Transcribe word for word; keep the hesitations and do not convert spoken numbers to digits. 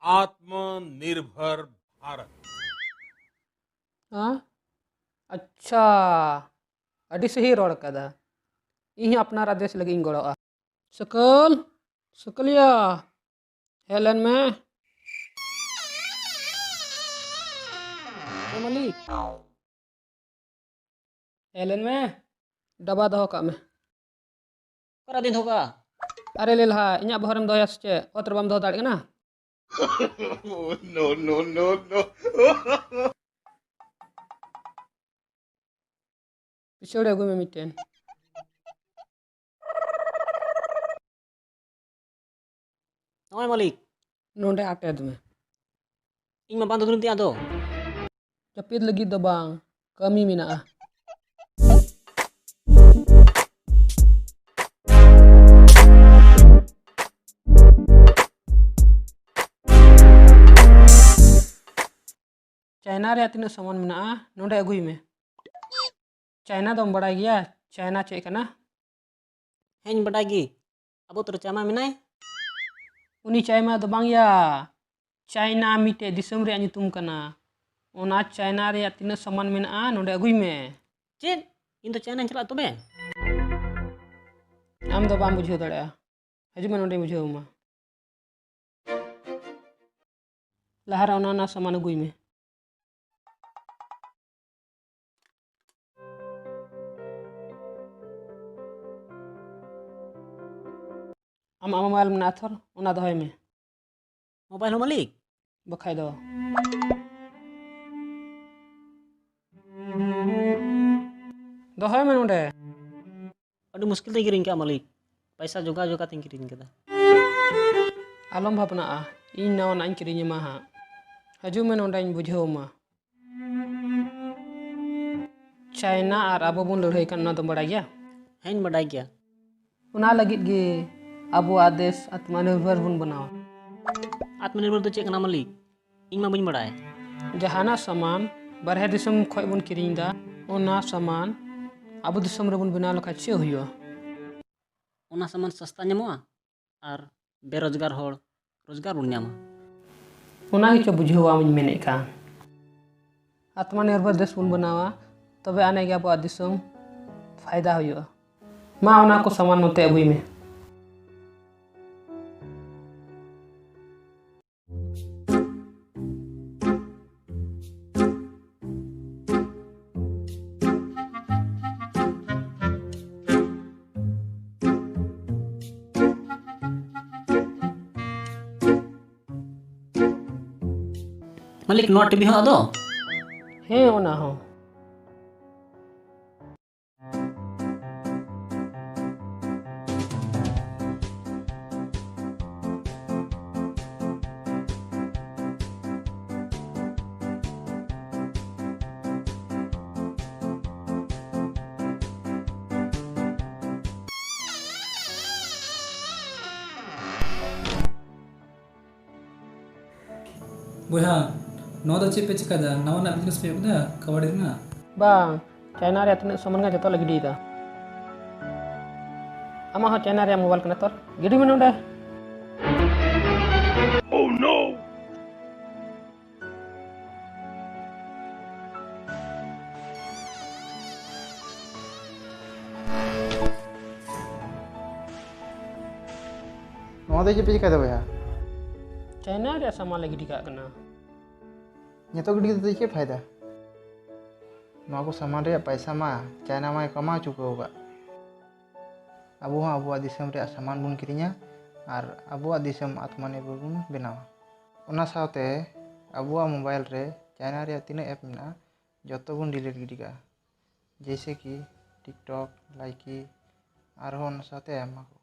ᱟᱛᱢᱚᱱᱤᱨᱵᱷᱚᱨ ᱵᱷᱟᱨᱚᱛ᱾ ᱦᱮᱸ? ᱟᱪᱪᱷᱟ, ᱟᱹᱰᱤ ᱥᱟᱹᱦᱤ ᱨᱚᱲ ᱠᱟᱫᱟ᱾ ᱤᱧ ᱦᱚᱸ ᱟᱯᱱᱟᱨᱟᱜ ᱫᱮᱥ ᱞᱟᱹᱜᱤᱫ ᱤᱧ ᱜᱚᱲᱚᱜᱼᱟ᱾ ᱥᱟᱹᱠᱟᱹᱞ, ᱥᱟᱹᱠᱟᱹᱞᱤᱭᱟ, ᱦᱮᱡ ᱞᱮᱱ ᱢᱮ᱾ ᱮ ᱢᱟᱹᱞᱤᱠ, ᱦᱮᱡ ᱞᱮᱱ ᱢᱮ᱾ ᱰᱟᱵᱟ ᱫᱚᱦᱚ ᱠᱟᱜ ᱢᱮ᱾ ᱚᱠᱟᱨᱮ ᱟᱫᱚᱧ ᱫᱚᱦᱚ ᱠᱟᱜᱼᱟ? ᱟᱨᱮ ᱞᱮᱞᱦᱟ, ᱤᱧᱟᱹᱜ ᱵᱚᱦᱚᱜ ᱨᱮᱢ ᱫᱚᱦᱚᱭᱟ ᱥᱮ ᱪᱮᱫ? ᱚᱛ ᱨᱮ ᱵᱟᱢ ᱫᱚᱦᱚ ᱫᱟᱲᱮᱭᱟᱜ ᱠᱟᱱᱟ? No, no, no, no. ᱯᱤᱪᱷᱟᱹᱲ ᱟᱹᱜᱩᱭ ᱢᱮ ᱢᱤᱫᱴᱮᱱ᱾ ᱱᱚᱜᱼᱚᱭ ᱢᱟᱹᱞᱤᱠ᱾ ᱱᱚᱰᱮ ᱟᱴᱮᱫ ᱢᱮ᱾ ᱤᱧ ᱢᱟ ᱵᱟᱝ ᱫᱚ ᱫᱩᱨᱤᱧ ᱛᱤᱧ ᱟᱫᱚ᱾ ᱡᱟᱹᱯᱤᱫ ᱞᱟᱹᱜᱤᱫ ᱫᱚ ᱵᱟᱝ, ᱠᱟᱹᱢᱤ ᱢᱮᱱᱟᱜᱼᱟ᱾ ᱪᱟᱭᱱᱟ ᱨᱮᱭᱟᱜ ᱛᱤᱱᱟᱹᱜ ᱥᱟᱢᱟᱱ ᱢᱮᱱᱟᱜᱼᱟ, ᱱᱚᱰᱮ ᱟᱹᱜᱩᱭ ᱢᱮ᱾ ᱪᱟᱭᱱᱟ ᱫᱚᱢ ᱵᱟᱲᱟᱭ ᱜᱮᱭᱟ? ᱪᱟᱭᱱᱟ ᱪᱮᱫ ᱠᱟᱱᱟ? ᱦᱮᱸᱧ ᱵᱟᱰᱟᱭ ᱜᱮ᱾ ᱟᱵᱚ ᱟᱹᱛᱩ ᱨᱮ ᱪᱟᱭᱢᱟ ᱢᱮᱱᱟᱭ᱾ ᱩᱱᱤ ᱪᱟᱭᱢᱟ ᱫᱚ ᱵᱟᱝ ᱭᱟ, ᱪᱟᱭᱱᱟ ᱢᱤᱫᱴᱮᱡ ᱫᱤᱥᱚᱢ ᱨᱮᱭᱟᱜ ᱧᱩᱛᱩᱢ ᱠᱟᱱᱟ᱾ ᱚᱱᱟ ᱪᱟᱭᱱᱟ ᱨᱮᱭᱟᱜ ᱛᱤᱱᱟᱹᱜ ᱥᱟᱢᱟᱱ ᱢᱮᱱᱟᱜᱼᱟ, ᱱᱚᱰᱮ ᱟᱹᱜᱩᱭ ᱢᱮ᱾ ᱪᱮᱫ? ᱤᱧ ᱫᱚ ᱪᱟᱭᱱᱟᱧ ᱪᱟᱞᱟᱜᱼᱟ ᱛᱚᱵᱮ? ᱟᱢ ᱫᱚ ᱵᱟᱢ ᱵᱩᱡᱷᱟᱹᱣ ᱫᱟᱲᱮᱭᱟᱜᱼᱟ᱾ ᱦᱤᱡᱩᱜ ᱢᱮ, ᱱᱚᱰᱮᱧ ᱵᱩᱡᱷᱟᱹᱣ ᱟᱢᱟ᱾ ᱞᱟᱦᱟᱨᱮ ᱚᱱᱟ, ᱚᱱᱟ ᱥᱟᱢᱟᱱ ᱟᱹᱜᱩᱭ ᱢᱮ᱾ ᱟᱢᱟᱜ ᱢᱳᱵᱟᱭᱤᱞ ᱢᱮᱱᱟᱜᱼᱟ ᱛᱷᱚᱨ, ᱚᱱᱟ ᱫᱚᱦᱚᱭ ᱢᱮ᱾ ᱢᱳᱵᱟᱭᱤᱞ ᱦᱚᱸ ᱢᱟᱹᱞᱤᱠ? ᱵᱟᱠᱷᱟᱡ ᱫᱚ᱾ ᱫᱚᱦᱚᱭ ᱢᱮ ᱱᱚᱰᱮ᱾ ᱟᱹᱰᱤ ᱢᱩᱥᱠᱤᱞ ᱛᱮᱧ ᱠᱤᱨᱤᱧ ᱠᱟᱜᱼᱟ ᱢᱟᱹᱞᱤᱠ, ᱯᱟᱭᱥᱟ ᱡᱚᱜᱟᱲ ᱡᱚᱜᱟᱲ ᱛᱮᱧ ᱠᱤᱨᱤᱧ ᱠᱟᱫᱟ᱾ ᱟᱞᱚᱢ ᱵᱷᱟᱵᱽᱱᱟᱜᱼᱟ, ᱤᱧ ᱱᱟᱣᱟᱱᱟᱜ ᱤᱧ ᱠᱤᱨᱤᱧ ᱟᱢᱟ ᱦᱟᱸᱜ᱾ ᱦᱤᱡᱩᱜ ᱢᱮ, ᱱᱚᱰᱮᱧ ᱵᱩᱡᱷᱟᱹᱣ ᱟᱢᱟ᱾ ᱪᱟᱭᱱᱟ ᱟᱨ ᱟᱵᱚ ᱵᱚᱱ ᱞᱟᱹᱲᱦᱟᱹᱭ ᱠᱟᱱ, ᱚᱱᱟ ᱫᱚᱢ ᱵᱟᱲᱟᱭ ᱜᱮᱭᱟ? ᱦᱮᱸᱧ ᱵᱟᱰᱟᱭ ᱜᱮᱭᱟ᱾ ᱚᱱᱟ ᱞᱟᱹᱜᱤᱫ ᱜᱮ ᱟᱵᱚᱣᱟᱜ ᱫᱮᱥ ᱟᱛᱢᱚᱱᱤᱨᱵᱷᱚᱨ ᱵᱚᱱ ᱵᱮᱱᱟᱣᱟ᱾ ᱟᱛᱢᱚᱱᱤᱨᱵᱷᱚᱨ ᱫᱚ ᱪᱮᱫ ᱠᱟᱱᱟ ᱢᱟᱹᱞᱤᱠ? ᱤᱧ ᱢᱟ ᱵᱟᱹᱧ ᱵᱟᱲᱟᱭ᱾ ᱡᱟᱦᱟᱱᱟᱜ ᱥᱟᱢᱟᱱ ᱵᱟᱨᱦᱮ ᱫᱤᱥᱚᱢ ᱠᱷᱚᱡ ᱵᱚᱱ ᱠᱤᱨᱤᱧ ᱮᱫᱟ, ᱚᱱᱟ ᱥᱟᱢᱟᱱ ᱟᱵᱚ ᱫᱤᱥᱚᱢ ᱨᱮᱵᱚᱱ ᱵᱮᱱᱟᱣ ᱞᱮᱠᱷᱟᱱ ᱪᱮᱫ ᱦᱩᱭᱩᱜᱼᱟ? ᱚᱱᱟ ᱥᱟᱢᱟᱱ ᱥᱚᱥᱛᱟ ᱧᱟᱢᱚᱜᱼᱟ ᱟᱨ ᱵᱮᱨᱳᱡᱽᱜᱟᱨ ᱦᱚᱲ ᱨᱳᱡᱽᱜᱟᱨ ᱵᱚᱱ ᱧᱟᱢᱟ᱾ ᱚᱱᱟ ᱜᱮᱪᱚ ᱵᱩᱡᱷᱟᱹᱣ ᱵᱟᱢ ᱢᱮᱱᱮᱫ ᱠᱟᱱ᱾ ᱟᱛᱢᱟ ᱱᱤᱨᱵᱷᱚᱨ ᱫᱮᱥ ᱵᱚᱱ ᱵᱮᱱᱟᱣᱟ, ᱛᱚᱵᱮ ᱟᱹᱱᱤᱡ ᱜᱮ ᱟᱵᱚᱣᱟᱜ ᱫᱤᱥᱚᱢ ᱯᱷᱟᱭᱫᱟ ᱦᱩᱭᱩᱜᱼᱟ᱾ ᱢᱟ, ᱚᱱᱟ ᱠᱚ ᱥᱟᱢᱟᱱ ᱱᱚᱛᱮ ᱟᱹᱜᱩᱭ ᱢᱮ᱾ ᱢᱟᱹᱞᱤᱠ, ᱱᱚᱣᱟ ᱴᱤᱵᱷᱤ ᱦᱚᱸ ᱟᱫᱚ? ᱦᱮᱸ, ᱚᱱᱟ ᱦᱚᱸ᱾ ᱵᱚᱭᱦᱟ, ᱱᱚᱣᱟ ᱫᱚ ᱪᱮᱫ ᱯᱮ ᱪᱤᱠᱟᱹᱭᱮᱫᱟ? ᱱᱟᱣᱟᱱᱟᱜ ᱵᱤᱡᱽᱱᱮᱥ ᱯᱮ ᱮᱦᱚᱵ ᱮᱫᱟ ᱠᱟᱵᱟᱰᱤ ᱨᱮᱱᱟᱜ? ᱵᱟᱝ, ᱪᱟᱭᱱᱟ ᱨᱮᱭᱟᱜ ᱛᱤᱱᱟᱹᱜ ᱥᱟᱢᱟᱱ ᱜᱮ ᱡᱚᱛᱚ ᱞᱮ ᱜᱤᱰᱤᱭᱮᱫᱟ᱾ ᱟᱢᱟᱜ ᱦᱚᱸ ᱪᱟᱭᱱᱟ ᱨᱮᱭᱟᱜ ᱢᱳᱵᱟᱭᱤᱞ ᱠᱟᱱᱟ ᱛᱚ, ᱜᱤᱰᱤ ᱢᱮ ᱱᱚᱰᱮ᱾ ᱱᱚᱣᱟ ᱫᱚ ᱪᱮᱫ ᱯᱮ ᱪᱤᱠᱟᱹᱭᱮᱫᱟ ᱵᱚᱭᱦᱟ? ᱪᱟᱭᱱᱟ ᱨᱮᱭᱟᱜ ᱥᱟᱢᱟᱱ ᱞᱮ ᱜᱤᱰᱤ ᱠᱟᱜ ᱠᱟᱱᱟ᱾ ᱱᱤᱛᱚᱜ ᱜᱤᱰᱤ ᱠᱟᱛᱮ ᱪᱮᱫ ᱯᱷᱟᱭᱫᱟ? ᱱᱚᱣᱟ ᱠᱚ ᱥᱟᱢᱟᱱ ᱨᱮᱭᱟᱜ ᱯᱟᱭᱥᱟ ᱢᱟ ᱪᱟᱭᱱᱟ ᱢᱟᱭ ᱠᱟᱢᱟᱣ ᱪᱩᱠᱟᱹᱣ ᱟᱠᱟᱫ᱾ ᱟᱵᱚ ᱦᱚᱸ ᱟᱵᱚᱣᱟᱜ ᱫᱤᱥᱚᱢ ᱨᱮᱭᱟᱜ ᱥᱟᱢᱟᱱ ᱵᱚᱱ ᱠᱤᱨᱤᱧᱟ ᱟᱨ ᱟᱵᱚᱣᱟᱜ ᱫᱤᱥᱚᱢ ᱟᱛᱢᱟᱱᱤᱨᱵᱷᱚᱨ ᱵᱚᱱ ᱵᱮᱱᱟᱣᱟ᱾ ᱚᱱᱟ ᱥᱟᱶᱛᱮ ᱟᱵᱚᱣᱟᱜ ᱢᱳᱵᱟᱭᱤᱞ ᱨᱮ ᱪᱟᱭᱱᱟ ᱨᱮᱭᱟᱜ ᱛᱤᱱᱟᱹᱜ ᱮᱯ ᱢᱮᱱᱟᱜᱼᱟ, ᱡᱚᱛᱚ ᱵᱚᱱ ᱰᱤᱞᱤᱴ ᱜᱤᱰᱤ ᱠᱟᱜᱼᱟ, ᱡᱮᱭᱥᱮ ᱠᱤ ᱴᱤᱠᱴᱚᱠ, ᱞᱟᱭᱠᱤ, ᱟᱨᱦᱚᱸ ᱚᱱᱟ ᱥᱟᱶᱛᱮ ᱟᱭᱢᱟ ᱠᱚ᱾